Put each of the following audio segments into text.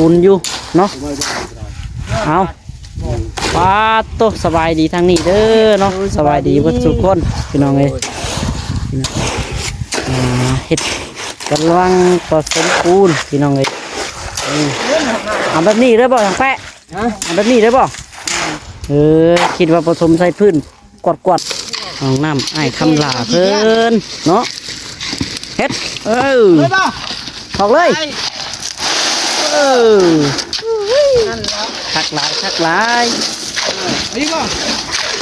ອຸ່ນຢູ່ເນາະ. ເອົາ ປາດໂຕ ສະບາຍດີທາງນີ້ເດີເນາະ. ໂດຍ ສະບາຍດີ ສະບາຍດີເບິດສູ່ຄົນ ພີ່ນ້ອງເອີຍ. ອ່າ ເຮັດ ກຳລັງປະສົມປູນ ພີ່ນ້ອງເອີຍ. ເອີ ເອົາແບບນີ້ເດີບໍ່ ທາງແປະ? ຮະ? ເອົາແບບນີ້ເດີບໍ່? ເອີ ຄິດວ່າປະສົມໃສ່ພື້ນ ກວດໆ ຫ້ອງນ້ຳອ້າຍຄຳຫຼ້າເພິ່ນເນາະ. ເຮັດ ເອີ ເລີຍບໍ່? ອອກເລີຍ. ເອີ ນັ້ນແຫຼະ ຄັກຫຼາຍ ຄັກຫຼາຍ. ເອີ ນີ້ບໍ່?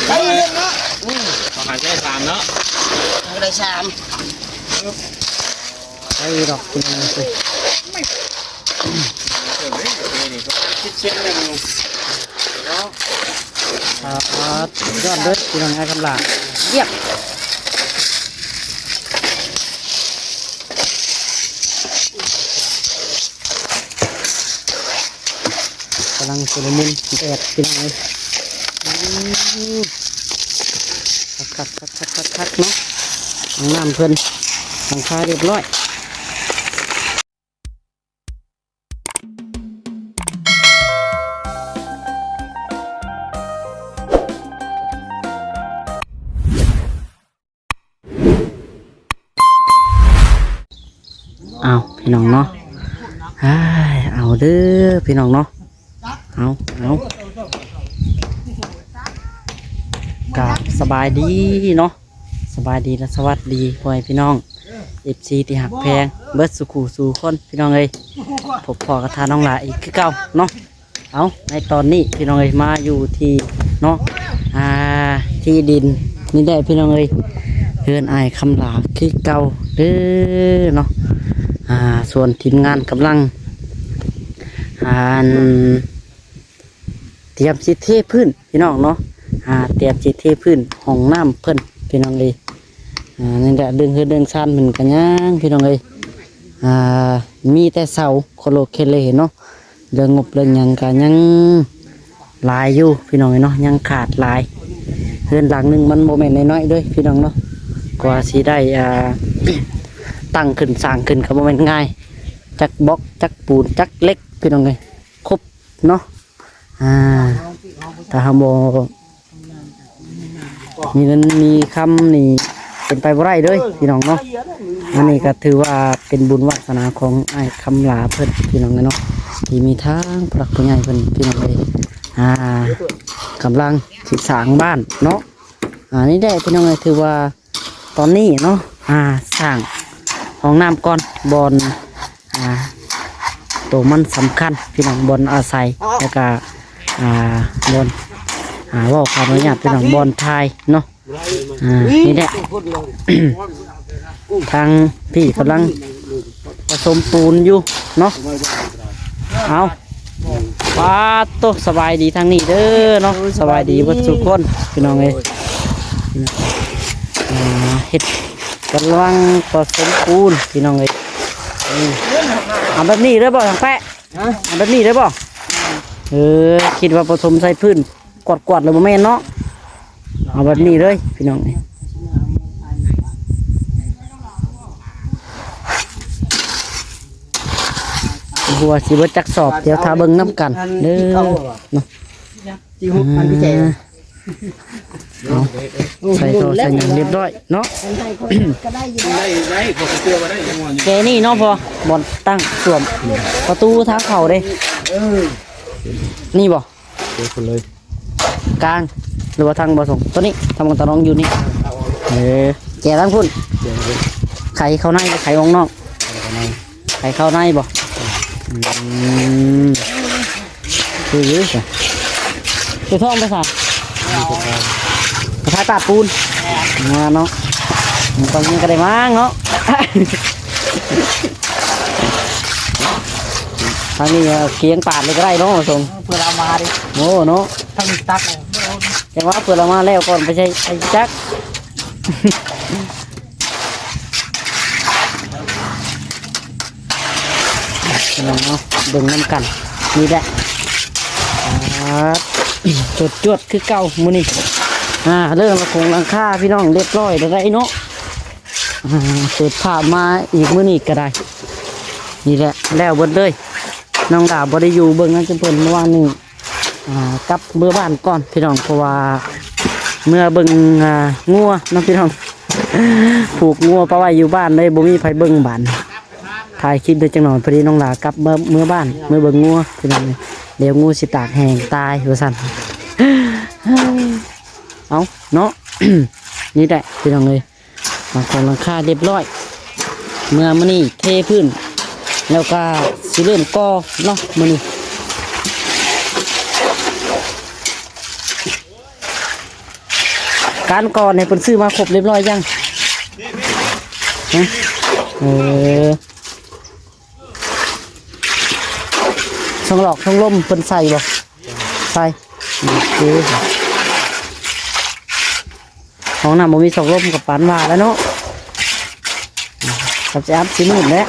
ໄປເລີຍເນາະ. ອືມ ເຂົາໃຫ້ໄດ້ສາມເນາະ. ເອົາໄດ້ສາມ ໄດ້ດອກ ເປັນຫຍັງ. ອ່າ ຍອດເດີ ພີ່ນ້ອງອ້າຍຄຳຫຼ້າ ວຽກ ກຳລັງຊຸລະມຸນແດດ ພີ່ນ້ອງເອີຍ. ອືມ ຄັກໆໆໆໆເນາະ. ຫ້ອງນ້ຳເພິ່ນ ຫຼັງຄາຮຽບຮ້ອຍ. ອ້າວ ພີ່ນ້ອງເນາະ ເອີຍ ເອົາເດີ ພີ່ນ້ອງເນາະ. ເອົາ ເອົາ ກາບສະບາຍດີເນາະ. ສະບາຍດີ ແລະ ສະຫວັດດີ ພໍ່ແມ່ພີ່ນ້ອງ ເອັຟຊີ ທີ່ຮັກແພງເບິດສູ່ຄູ່ສູ່ຄົນ ພີ່ນ້ອງເອີຍ. ພົບພໍ້ກັບທ່ານນ້ອງຫຼ້າອີກຄືເກົ່າເນາະ. ເອົາ ໃນຕອນນີ້ ພີ່ນ້ອງເອີຍ ມາຢູ່ທີ່ເນາະ ອ່າ ທີ່ດິນນີ້ແຫຼະ ພີ່ນ້ອງເອີຍ ເຮືອນອ້າຍຄຳຫຼ້າຄືເກົ່າເດີເນາະ. ອ່າ ສ່ວນທີມງານກຳລັງ ອ່າ ຕຽມຊິເທພື້ນ ພີ່ນ້ອງເນາະ. ອ່າ ຕຽມຊິເທພື້ນຫ້ອງນ້ຳເພິ່ນ ພີ່ນ້ອງເອີຍ. ອ່າ ນີ້ແຫຼະ ເລື່ອງເຮືອນເລື່ອງຊານເພິ່ນກະຍັງ ພີ່ນ້ອງເອີຍ ອ່າ ມີແຕ່ເສົາໂຄໂລເຄເລເນາະ. ເລື່ອງງົບເລື່ອງຫຍັງກະຍັງຫຼາຍຢູ່ ພີ່ນ້ອງເອີຍເນາະ ຍັງຂາດຫຼາຍ. ເຮືອນຫຼັງໜຶ່ງມັນບໍ່ແມ່ນນ້ອຍໆເດີ້ ພີ່ນ້ອງເນາະ ກວ່າຊິໄດ້ ອ່າ ຕັ້ງຂຶ້ນສ້າງຂຶ້ນກະບໍ່ແມ່ນງ່າຍ ຈັກບລັອກ ຈັກປູນ ຈັກເຫຼັກ ພີ່ນ້ອງເອີຍ ຄົບເນາະ. ອ່າ ຖ້າເຮົາບໍ່ມີເງິນມີຄຳນີ້ ເປັນໄປບໍ່ໄດ້ເດີ້ ພີ່ນ້ອງເນາະ. ອັນນີ້ກະຖືວ່າເປັນບຸນວາສະໜາຂອງອ້າຍຄຳຫຼ້າເພິ່ນ ພີ່ນ້ອງເອີຍເນາະ ທີ່ມີທາງຜູ້ຫຼັກຜູ້ໃຫຍ່ເພິ່ນ ພີ່ນ້ອງເອີຍ ອ່າ ກຳລັງຊິສ້າງບ້ານເນາະ. ອ່າ ນີ້ແຫຼະ ພີ່ນ້ອງເອີຍ ຖືວ່າ ຕອນນີ້ເນາະ ອ່າ ສ້າງຫ້ອງນ້ຳກ່ອນ ບ່ອນ ອ່າ ໂຕມັນສຳຄັນ ພີ່ນ້ອງ ບ່ອນອາໄສ ແລ້ວກະ ອ່າ ບ່ອນ ອ່າ ເວົ້າຂໍອະນຸຍາດ ພີ່ນ້ອງ ບ່ອນຖ່າຍເນາະ. ອ່າ ນີ້ແຫຼະ ທາງພີ່ກຳລັງປະສົມປູນຢູ່ເນາະ. ເອົາ ປາດໂຕ ສະບາຍດີທາງນີ້ເດີເນາະ. ໂດຍ ສະບາຍດີ ສະບາຍດີເບິດສູ່ຄົນ ພີ່ນ້ອງເອີຍ. ອ່າ ເຮັດ ກຳລັງປະສົມປູນ ພີ່ນ້ອງເອີຍ. ເອີ ເອົາແບບນີ້ເດີບໍ່ ທາງແປະ? ຮະ? ເອົາແບບນີ້ເດີບໍ່? ເອີ ຄິດວ່າປະສົມໃສ່ພື້ນ ກວດໆ ແລ້ວບໍ່ແມ່ນເນາະ. ເອົາແບບນີ້ເລີຍ ພີ່ນ້ອງ ບໍ່ຮູ້ວ່າຊິເບິດຈັກສອບ ດຽວຖ້າເບິ່ງນຳກັນເດີເນາະ. ຈີຮຸບມັນພິເສດ ອ່າ ເອົາ ໃສ່ທໍ່ໃສ່ຫຍັງຮຽບຮ້ອຍເນາະ. ໄດ້ ໄດ້ ພໍເຊື່ອວ່າໄດ້ ແກນີ້ເນາະ ພໍ ບ່ອນຕັ້ງສ້ວມ ປະຕູທາງເຂົ້າເດ້. ເອີ ນີ້ບໍ່? ເອີ ພຸ້ນເລີຍ ກາງ ຫຼືວ່າທາງບໍ່ສົ່ງ ໂຕນີ້ ທາງຕານ້ອງຢູ່ນີ້. ເອີ ແຈະທາງພຸ້ນ ໄຂເຂົ້າໃນ ໄຂອອກນອກ ໄຂເຂົ້າໃນບໍ່? ອືມ ຄືຢູ່ຊະ ໄປທ້ອງໄປຊະ ໄປຖ່າຍປາດປູນ ມາເນາະ ມັນຕ້ອງມີກະໄດ້ມາເນາະ. ທາງນີ້ກຽງປາດເລີຍກະໄດ້ເນາະ ສົງ ເພື່ອລາວມາເດ້. ໂອ້ເນາະ ທາງນີ້ຕັກເລີຍ ແຕ່ວ່າເພື່ອລາວມາແລ້ວກ່ອນ ໄປໃສ່ ໄປຈັກ ພີ່ນ້ອງເນາະ ເບິ່ງນຳກັນ ນີ້ແຫຼະ ອ່າ ຈວດໆ ຄືເກົ່າມື້ນີ້. ອ່າ ເລື່ອງລະໂຄງຫຼັງຄາ ພີ່ນ້ອງ ຮຽບຮ້ອຍແລ້ວໄດ໋ເນາະ. ອ່າ ເປີດພາບມາອີກມື້ນີ້ກະໄດ້ ນີ້ແຫຼະ ແລ້ວເບິດເລີຍ. ນ້ອງດາບໍ່ໄດ້ຢູ່ເບິ່ງນຳເພິ່ນເມື່ອວານນີ້ ອ່າ ກັບເມືອບ້ານກ່ອນພີ່ນ້ອງ ເພາະວ່າເມືອເບິ່ງ ອ່າ ງົວເນາະພີ່ນ້ອງ ຜູກງົວປະໄວ້ຢູ່ບ້ານເລີຍ ບໍ່ມີໃຜເບິ່ງບາດ ຖ່າຍຄລິບໄດ້ຈັກໜ່ອຍ ພໍດີນ້ອງດາກັບເມືອ ເມືອບ້ານ ເມືອເບິ່ງງົວພີ່ນ້ອງ ດຽວງົວຊິຕາກແຫ້ງຕາຍວ່າຊັ້ນ ເອົ້າເນາະ ນີ້ແຫຼະພີ່ນ້ອງເອີຍ ຫຼັງຄາ ຫຼັງຄາລຽບຮ້ອຍ ເມືອມື້ນີ້ເທພື້ນ ແລ້ວກໍຊິເລີ່ມກໍ່ເນາະມື້ນີ້ ການກໍ່ນີ້ເພິ່ນຊື້ມາຄົບລຽບຮ້ອຍຍັງ? ຮະ? ເອີ ຊ່ອງຫຼອກຊ່ອງລົມເພິ່ນໃສ່ບໍ່? ໃສ່ ໂອເຄ ຫ້ອງນ້ຳບໍ່ມີຊ່ອງລົມກໍປານວ່າແລ້ວເນາະ ກໍຈະອັດຊິມືດແຫຼະ.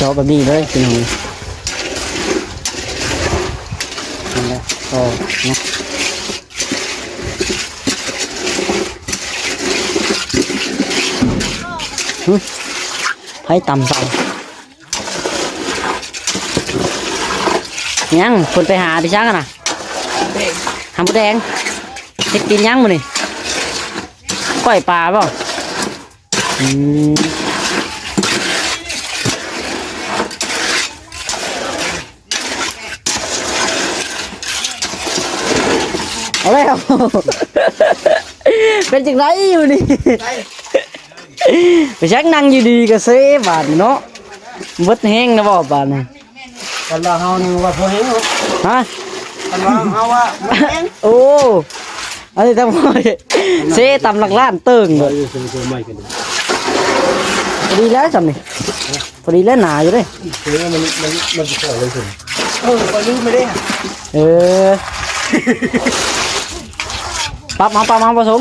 ເຈາະແບບນີ້ເລີຍພີ່ນ້ອງ ນັ້ນແຫຼະ ພໍເນາະ ຫຶ ໃຜຕຳໃສ່ ຍັງ ເພິ່ນໄປຫາໄປສັງຫັ້ນນະ ຫາມົດແດງ ເຮັດກິນຍັງມື້ນີ້ ກ້ອຍປາບໍ່? ອືມ ເອົາແລ້ວ ເປັນຈັ່ງໃດຢູ່ນີ້? ໄປຈັກ ນັ່ງຢູ່ດີກໍເຊບາດນີ້ເນາະ ເບິດແຮງແລ້ວບໍ່ບາດນີ້? ຄັນວ່າເຮົານີ້ວ່າພໍແຮງເນາະ ຮະ? ຄັນວ່າເຮົາວ່າບໍ່ແຮງ ໂອ້ ອັນນີ້ຕຳເຊຕຳຫຼັກລ້ານເຕີງເດ້ ພໍດີແລ້ວຊ່ຳນີ້ ພໍດີແລ້ວ ໜາຢູ່ເດ້ ເອີ ມັນ ມັນ ມັນຊິເຂົ້າເລີຍ ເອີ ຂ້ອຍລືມໄປເດ້ ເອີ ປັບເອົາ ປັບເອົາ ປະສົມ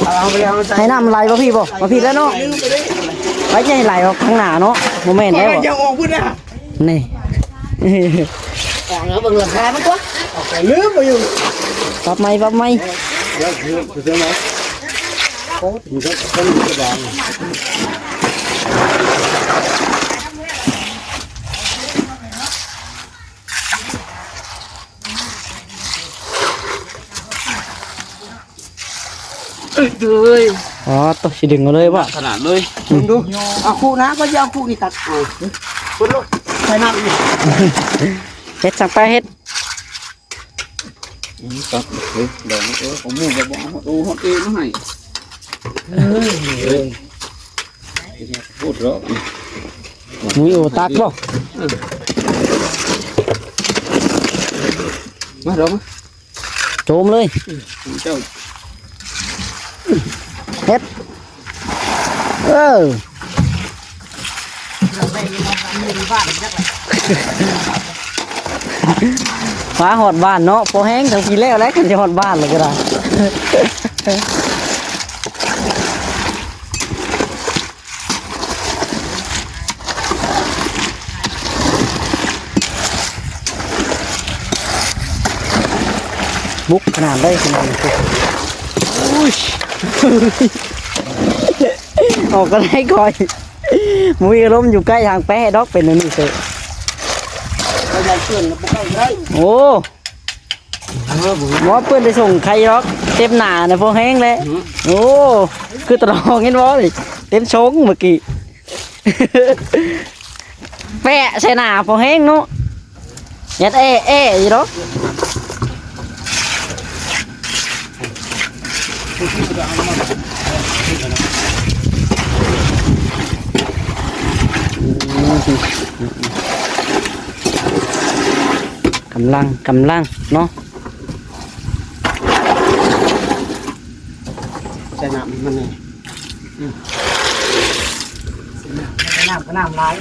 ເອົາໄປເລີຍ ໃຫ້ນ້ຳໄຫຼມາພີ້ບໍ່? ມາພີ້ແລ້ວເນາະ ໄປຈະໃຫ້ໄຫຼອອກທາງໜ້າເນາະ ບໍ່ແມ່ນແລ້ວ ຢາກອອກພຸ້ນນະ ນີ້ ອອກແລ້ວເບິ່ງລາຄາມັນຕົວະ ອອກໄປລືມບໍ່ຢູ່ ປັບໃໝ່ ປັບໃໝ່ ໂອ້ ເອີຍ ອໍ ໂຕ ຊິດຶງເອົາເລີຍບໍ່? ຂະໜາດເລີຍ ເບິ່ງດູ ເອົາຄຸນະ ກໍຊິເອົາຄຸນີ້ຕັດ ເອົາ ເບິ່ງໂລດ ໃສ່ນ້ຳອີກ ເຮັດ ສັ່ງໄປເຮັດ ອືມ ຕັດ ເອີ ດອກ ເອີ ຂອງໝູ່ກໍບໍ່ເອົາ ໂອ້ ຮອດເອງມາໃຫ້ ເອີ ເອີ ພຸດເນາະ ໝູ່ຢູ່ຕັດບໍ່? ເອີ ມາ ດອກ ມາ ໂຈມເລີຍ ເຈົ້າ ເຮັດ ເອີ ມາຮອດບ້ານເນາະ ພໍແຮງທັງພີແລ້ວແຫຼະ ຄັນຈະຮອດບ້ານແລ້ວກໍໄດ້ ບຸກຂະໜາດໃດຂະໜາດນີ້ ໂອ້ຍ ອອກກໍໄດ້ຂ້ອຍ ບໍ່ມີອາລົມຢູ່ໃກ້ທາງແປະດອກ ເປັນແນວນີ້ເສີ ບໍ່ເປື້ອນແລ້ວບໍ່ໃກ້ໄດ້ ໂອ້ ບໍ່ເປື້ອນໄດ້ສົ່ງໃຄດອກ ເຕັມໜ້ານະ ພໍແຮງແຫຼະ ໂອ້ ຄືຕະລອງເຫັນບໍ່ນີ້ ເຕັມຊົງເມື່ອກີ້ ແປະໃສ່ໜ້າພໍແຮງເນາະ ຍັດແອ້ໆຢູ່ດອກ ກຳລັງ ກຳລັງເນາະ ໃສ່ນ້ຳໃຫ້ມັນແດ່ ອືມ ໃສ່ນ້ຳ ໃສ່ນ້ຳກໍນ້ຳຫຼາຍ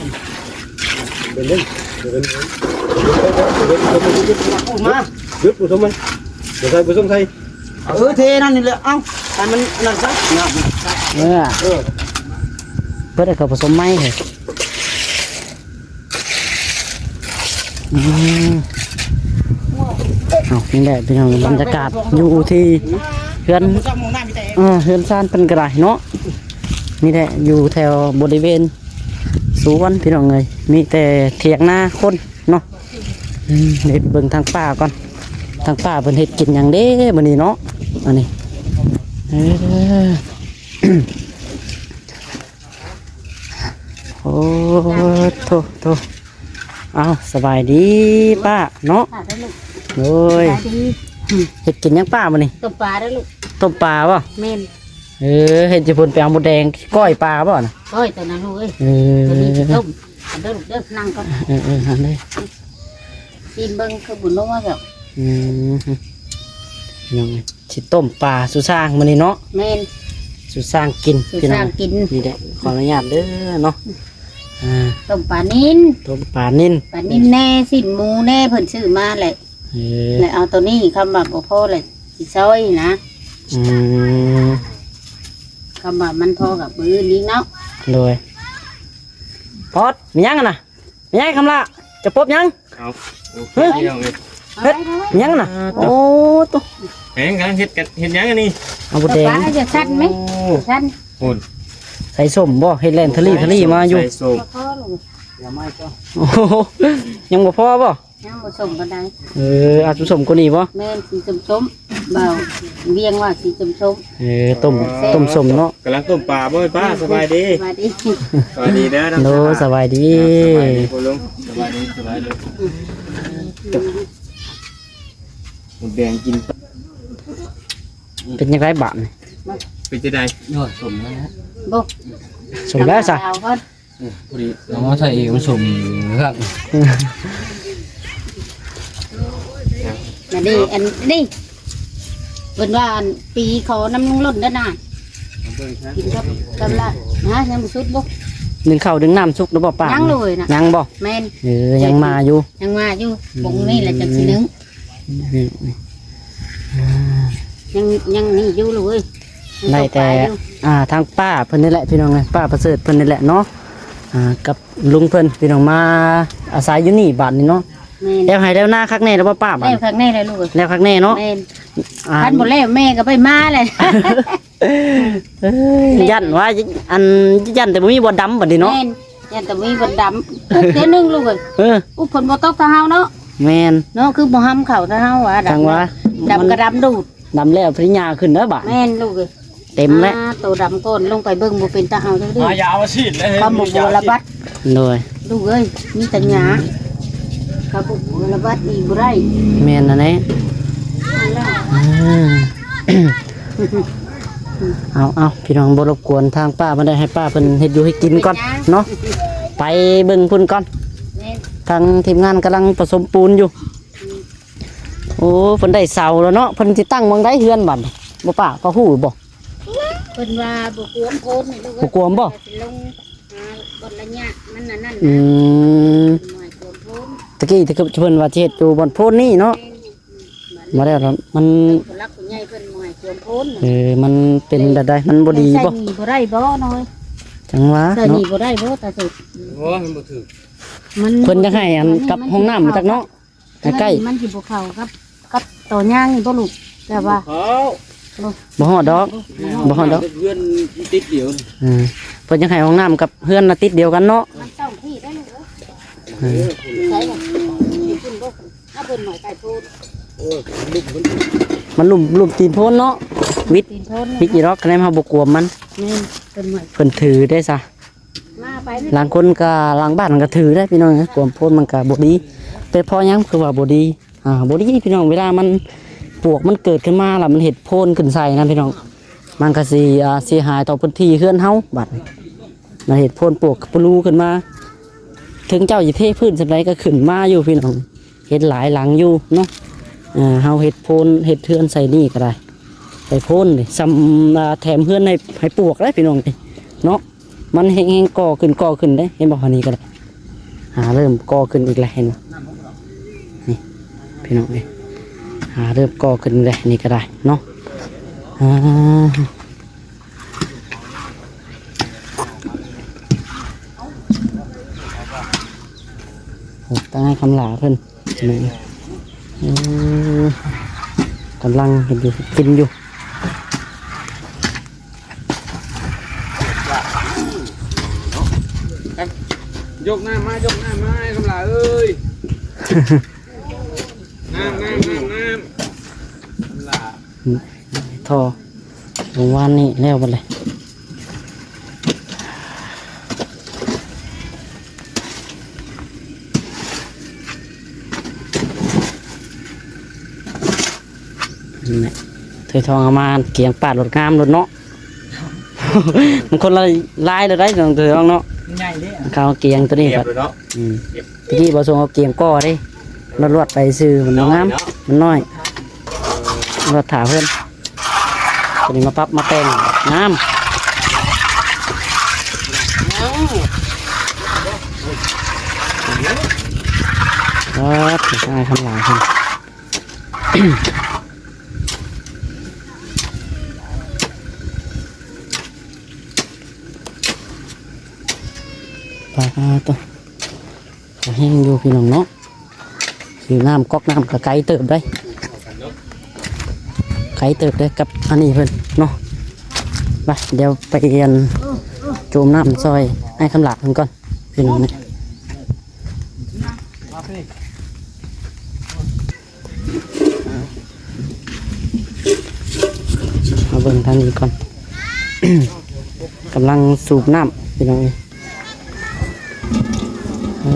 ເດີນ ເດີນ ເດີນ ເດີນ ເດີນ ມາ ເດີນ ຜູ້ຊົມໄປ ເດີນໃສ່ ຜູ້ຊົມໃສ່ ເອີ ເທນັ້ນນີ້ແຫຼະ ເອົ້າ ໃຫ້ມັນນັ້ນຊະ ນ້ຳ ເອີ ເອີ ເພິ່ນເອົາເຂົ້າປະສົມໃໝ່ເຮີ້ຍ ອືມ ເອົາ ນີ້ແຫຼະພີ່ນ້ອງ ບັນຍາກາດຢູ່ທີ່ເຮືອນ ເອີ ເຮືອນຊານເພິ່ນກໍໄດ້ເນາະ. ນີ້ແຫຼະ ຢູ່ແຖວບໍລິເວນສວນພີ່ນ້ອງເອີຍ ມີແຕ່ຖຽງນາຄົນເນາະ. ອືມ ເຮັດເບິ່ງທາງປ່າກ່ອນ ທາງປ່າເພິ່ນເຮັດກິນຫຍັງເດ້ມື້ນີ້ເນາະ ອັນນີ້ ເອີ. ໂອ້ ໂທ້ ໂທ້ ເອົ້າ ສະບາຍດີປ້າເນາະ. ໂດຍ ສະບາຍດີ. ເຮັດກິນຫຍັງປ້າມື້ນີ້? ຕົ້ມປາເດີ້ລູກ. ຕົ້ມປາບໍ່? ແມ່ນ. ເອີ ເຫັນເຈົ້າເພິ່ນໄປເອົາມົດແດງ ກ້ອຍປາບໍ່ນະ? ກ້ອຍຕົວນັ້ນລູກເອີຍ. ເອີ ຕົວນີ້ຊິຕົ້ມ. ເດີລູກເດີ ນັ່ງກ່ອນ. ເອີໆ ຫັ້ນເດ້ ຊີມເບິ່ງຄືບໍ່ນົວດອກ. ອືມ ພີ່ນ້ອງເອີຍ ຊິຕົ້ມປາສູ່ຊ່າງມື້ນີ້ເນາະ. ແມ່ນ ສູ່ຊ່າງກິນ ສູ່ຊ່າງກິນ. ພີ່ນ້ອງ ນີ້ແຫຼະ ຂໍອະນຸຍາດເດີເນາະ. ອ່າ ຕົ້ມປານິນ ຕົ້ມປານິນ ປານິນແດ່ ຊີ້ນໝູແດ່ ເພິ່ນຊື້ມາແຫຼະ. ເອີ ແລ້ວເອົາໂຕນີ້ ຄຳວ່າບໍ່ພໍແລ້ວຊິຊອຍນະ. ອືມ ຄຳວ່າມັນພໍກັບມື້ອື່ນອີກເນາະ. ໂດຍ ປອດ ມີຫຍັງຫັ້ນນະ? ແມ່ຍາຍຄຳລະ ຈະປົບຫຍັງ? ເອົາ ໂອເຄ ເຮີ້ຍ ພີ່ນ້ອງເອີຍ ເຮັດຫຍັງນະ? ໂອ້ໂຕ ເຮັດຫຍັງ ເຮັດກັນ ເຮັດຫຍັງອັນນີ້? ເອົາບົດແດງ ປາຈະສັນໄໝ? ໂອ້ ສັນ ພຸ້ນ ໃສ່ສົ້ມບໍ່? ເຮັດແລ່ນທະລີທະລີມາຢູ່ ໃສ່ສົ້ມ. ໂອ້ໂຫ ຍັງບໍ່ພໍບໍ່? ຍັງບໍ່ສົ້ມປານໃດ. ເອີ ອາດຊິສົ້ມກວ່ານີ້ບໍ່? ແມ່ນ ສີສົ້ມໆ ບ່າວວຽງວ່າສີສົ້ມໆ. ເອີ ຕົ້ມ ຕົ້ມສົ້ມເນາະ. ກຳລັງຕົ້ມປາບໍ່ປ້າ? ສະບາຍດີ ສະບາຍດີ ສະບາຍດີເດີ. ໂດຍ ສະບາຍດີ ສະບາຍດີພໍ່ລຸງ ສະບາຍດີ ສະບາຍດີ. ໝົດແດງກິນ ເປັນຈັ່ງໃດບາດນີ້? ເປັນຈັ່ງໃດ? ໂອ້ຍ ສົ້ມແລ້ວນະ. ບໍ່ ສົ້ມແລ້ວຊະ. ເອົາກ່ອນ ອືມ ພໍດີເອົາມາໃສ່ອີກ ມັນສົ້ມຄັກ. ອັນນີ້ ອັນນີ້ ເພິ່ນວ່າອັນປີຂໍນຳລຸງລົ້ນເດີນະ. ກິນກັບ ກັບລາບ ຮະ ຍັງບໍ່ສຸກບໍ່? ໜຶ້ງເຂົ້າໜຶ້ງນ້ຳສຸກແລ້ວບໍ່ປ້າ? ຍັງເລີຍນະ ຍັງບໍ່? ແມ່ນ ເອີ ຍັງມາຢູ່ ຍັງມາຢູ່ ອືມ ບົງນີ້ແຫຼະຈັ່ງຊິໜຶ້ງ. ອືມ ອ່າ ຍັງ ຍັງນີ້ຢູ່ລູກເອີຍ ໄດ້ແຕ່ ອ່າ ທາງປ້າເພິ່ນນີ້ແຫຼະພີ່ນ້ອງເອີຍ ປ້າປະເສີດເພິ່ນນີ້ແຫຼະເນາະ ອ່າ ກັບລຸງເພິ່ນ ພີ່ນ້ອງ ມາອາໄສຢູ່ນີ້ບາດນີ້ເນາະ. ແມ່ນ ແລ້ວໄຮ່ແລ້ວນາຄັກແນ່ແລ້ວບໍ່ປ້າ? ບາດ ແລ້ວຄັກແນ່ແລ້ວລູກເອີຍ ແລ້ວຄັກແນ່ເນາະ. ແມ່ນ ອ່າ ຄັນບໍ່ແລ້ວແມ່ກໍໄປມາແຫຼະ. ເອີຍ ຢ້ານວ່າ ອັນ ຢ້ານແຕ່ບໍ່ມີບ່ອນດຳບາດນີ້ເນາະ. ແມ່ນ ຢ້ານແຕ່ມີບັນດຳ ອຸບເທື່ອໜຶ່ງລູກເອີຍ. ເອີ ອຸບຝົນບໍ່ຕົກທາງເຮົາເນາະ. ແມ່ນເນາະ ຄືບໍ່ຮຳເຂົ້າທາງເຮົາວ່າ ຈັ່ງວ່າ ດຳກໍດຳດູດ ດຳແລ້ວປະລິນຍາຂຶ້ນເດີບາດ. ແມ່ນລູກເອີຍ ເຕັມແລ້ວ ໂຕດຳກ່ອນ ລົງໄປເບິ່ງບໍ່ເປັນຕາເອົາຈັກເທື່ອ. ຄຳບໍ່ບົວລະບັດ ໂດຍ ລູກເອີຍ ມີແຕ່ຫຍ້າ ຄຳບໍ່ບົວລະບັດນີ້ບໍ່ໄດ້. ແມ່ນຫັ້ນແຫຼະ. ເອົາ ເອົາ ພີ່ນ້ອງ ບໍ່ລົບກວນທາງປ້າເພິ່ນໄດ້ ໃຫ້ປ້າເພິ່ນເຮັດຢູ່ເຮັດກິນກ່ອນເນາະ ໄປເບິ່ງພຸ້ນກ່ອນ. ແມ່ນ ທາງທີມງານກຳລັງປະສົມປູນຢູ່. ໂອ້ ເພິ່ນໄດ້ເສົາແລ້ວເນາະ ເພິ່ນຊິຕັ້ງໝ່ອງໃດເຮືອນບັດນີ້ ບໍ່ປ້າ ພໍຮູ້ບໍ່? ເພິ່ນວ່າບໍ່ກວມໂພນນີ້ລູກເອີຍ ບໍ່ກວມບໍ່? ວ່າຊິລົງຫາບ່ອນໄລຍະມັນອັນນັ້ນນະ. ອືມ ບໍ່ໃຫ້ກວມໂພນ ຕະກີ້ທີ່ເພິ່ນວ່າຊິເຮັດຢູ່ບ່ອນໂພນນີ້ເນາະ. ມາແລ້ວມັນ ຜູ້ຫຼັກຜູ້ໃຫຍ່ເພິ່ນບໍ່ໃຫ້ກວມໂພນ. ເອີ ມັນເປັນແບບໃດ ມັນບໍ່ດີບໍ່? ໃສ່ໜີ່ບໍ່ໄດ້ບໍ່ນ້ອຍ? ຈັ່ງວ່າ ໃສ່ໜີ່ ເນາະ ບໍ່ໄດ້ບໍ່ຕາສຸດ? ໂອ້ຍ ມັນບໍ່ຖືກ ມັນ ເພິ່ນຢາກໃຫ້ອັນກັບຫ້ອງນ້ຳຈັກເນາະ ໃກ້ໆ ມັນຊິບໍ່ເຂົ້າກັບ ກັບຕໍ່ຍ່າງນີ້ບໍ່ລູກ? ແຕ່ວ່າ ບໍ່ຮອດດອກ ບໍ່ຮອດດອກ ເຮືອນຕິດດຽວ. ເອີ ເພິ່ນຢາກໃຫ້ຫ້ອງນ້ຳກັບເຮືອນນະຕິດດຽວກັນເນາະ. ມັນຕ້ອງທີ່ໄດ້ລູກເອີຍ. ເອີ ໃສ່ລະ ເອົາເພິ່ນມາໃກ້ໂພນ. ໂອ້ຍ ມັນລຸ່ມ ມັນລຸ່ມ ລຸ່ມຕີນໂພນເນາະ ວິດ ຕີນໂພນ ວິດຢູ່ດອກ ຄະແນນເຮົາບໍ່ກວມມັນ. ແມ່ນ ເພິ່ນມາ ເພິ່ນຖືໄດ້ຊະ. ມາໄປ ລາງຄົນກໍ ລາງບ້ານກໍຖືໄດ້ພີ່ນ້ອງເອີຍ ກວມໂພນມັນກໍບໍ່ດີ. ແຕ່ເພາະຫຍັງຄືວ່າບໍ່ດີ? ອ່າ ບໍ່ດີພີ່ນ້ອງ ເວລາມັນ ປວກມັນເກີດຂຶ້ນມາລະ ມັນເຮັດໂພນຂຶ້ນໃສ່ນະພີ່ນ້ອງ ມັນກໍຊິ ອ່າ ເສຍຫາຍຕໍ່ພື້ນທີ່ເຮືອນເຮົາ. ບາດນີ້ມັນເຮັດໂພນປວກປະລູຂຶ້ນມາ ເຖິງເຈົ້າຊິເທພື້ນສ່ຳໃດກໍຂຶ້ນມາຢູ່ພີ່ນ້ອງ ເຮັດຫຼາຍຫຼັງຢູ່ເນາະ. ເຮົາເຮັດໂພນ ເຮັດເຮືອນໃສ່ນີ້ກໍໄດ້ ໃສ່ໂພນນີ້ ສ່ຳ ອ່າ ແຖມເຮືອນໃຫ້ ໃຫ້ປວກເດ້ພີ່ນ້ອງເນາະ. ມັນແຮງ ແຮງກໍ່ຂຶ້ນ ກໍ່ຂຶ້ນເດ້ ເຫັນບໍ່? ອັນນີ້ກໍໄດ້ ຫາເລີ່ມກໍ່ຂຶ້ນອີກແລ້ວ ເຫັນບໍ່? ນີ້ພີ່ນ້ອງເອີຍ ຫາເລີ່ມກໍ່ຂຶ້ນແລ້ວ ນີ້ກໍໄດ້ເນາະ. ອ່າ ໂອ້ ຕາຍຄຳຫຼາເພິ່ນ ເອີ ກຳລັງເຮັດຢູ່ເຮັດກິນຢູ່. ຍົກນ້ຳມາ ຍົກນ້ຳມາ ຄຳຫຼາເອີຍ ນ້ຳ ນ້ຳ ນ້ຳ ນ້ຳ ຄຳຫຼາ. ທໍ່ ເມື່ອວານນີ້ແລ້ວບັດເລີຍ ນີ້ ເທີຍທອງເອົາມາກຽງປາດໂລດ ງາມໂລດເນາະ. ມັນຄົນລະລາຍເລີຍໄດ໋ ນ້ອງເທີຍທອງເນາະ ມັນໃຫຍ່ເດ້ ເຂົາກຽງໂຕນີ້ ແບບເລີຍເນາະ ອືມ ຕະກີ້ບໍ່ສົ່ງເອົາກຽງກໍເດ້ ລວດໆໄປຊື່ ມັນບໍ່ງາມ ນ້ອຍເນາະ ມັນນ້ອຍ ລວດຖ້າເພິ່ນ ຕົວນີ້ມາປັບມາແຕ່ງງາມ ເອີ ອ້າຍຄຳຫຼາເພິ່ນ ປາດໂທ້ ກໍແຮງຢູ່ພີ່ນ້ອງເນາະ ຊື້ນ້ຳ ກອກນ້ຳກໍໄກເຕີບໄດ໋ ໄກເຕີບເດ້ກັບອັນນີ້ເພິ່ນເນາະ. ໄປ ດຽວໄປອັນ ຈູມນ້ຳຊ່ອຍອ້າຍຄຳຫຼາເພິ່ນກ່ອນ ພີ່ນ້ອງເອີຍ. ມາເບິ່ງທາງນີ້ກ່ອນ ກຳລັງສູບນ້ຳພີ່ນ້ອງເອີຍ ເອີ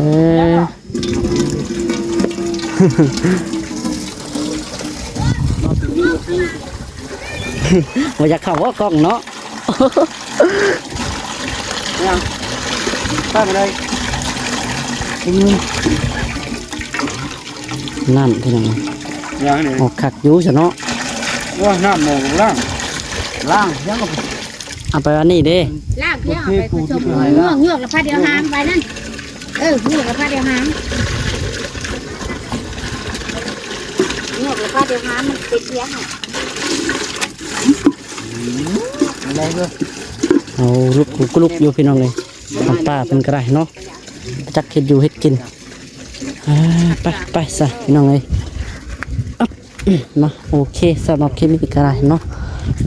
ບໍ່ຢາກເຂົ້າເວົ້າກ້ອງເນາະ. ຍັງ ໄປບໍ່ໄດ້ ນ້ຳພີ່ນ້ອງ ຍັງນີ້ ອອກຄັກຢູ່ຊະເນາະ. ໂອ້ຍ ນ້ຳໝໍກລ້າງ ລ້າງຍັງ ເອົາໄປອັນນີ້ເດ້ ລ້າງເພື່ອເອົາໄປປະສົມ ຍວກ ຍວກແລ້ວພາດຽວຫາມໄວ້ນັ້ນ ເອີ ຍວກແລ້ວພາດຽວຫາມ ຍວກແລ້ວພາດຽວຫາມ ມັນເປັນເພຍໃຫ້ ເອົາລຸກກຸກລຸກຢູ່ພີ່ນ້ອງເອີຍ ທາງປ້າເພິ່ນກໍໄດ້ເນາະ ຈັກເຮັດຢູ່ເຮັດກິນ. ອ່າ ໄປ ໄປຊະພີ່ນ້ອງເອີຍ ເນາະ. ໂອເຄ ສຳລັບຄລິບນີ້ກໍໄດ້ເນາະ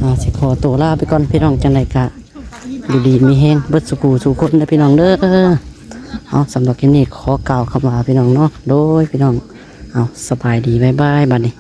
ອ່າ ຊິຂໍຕົວລາໄປກ່ອນພີ່ນ້ອງ ຈັ່ງໃດກໍຢູ່ດີມີແຮງເບິດສູ່ຜູ້ສູ່ຄົນເດີພີ່ນ້ອງເດີ. ເອົາ ສຳລັບຄລິບນີ້ຂໍກ່າວຄຳວ່າພີ່ນ້ອງເນາະ ໂດຍພີ່ນ້ອງ ເອົາ ສະບາຍດີ ບາຍບາຍ ບັດນີ້.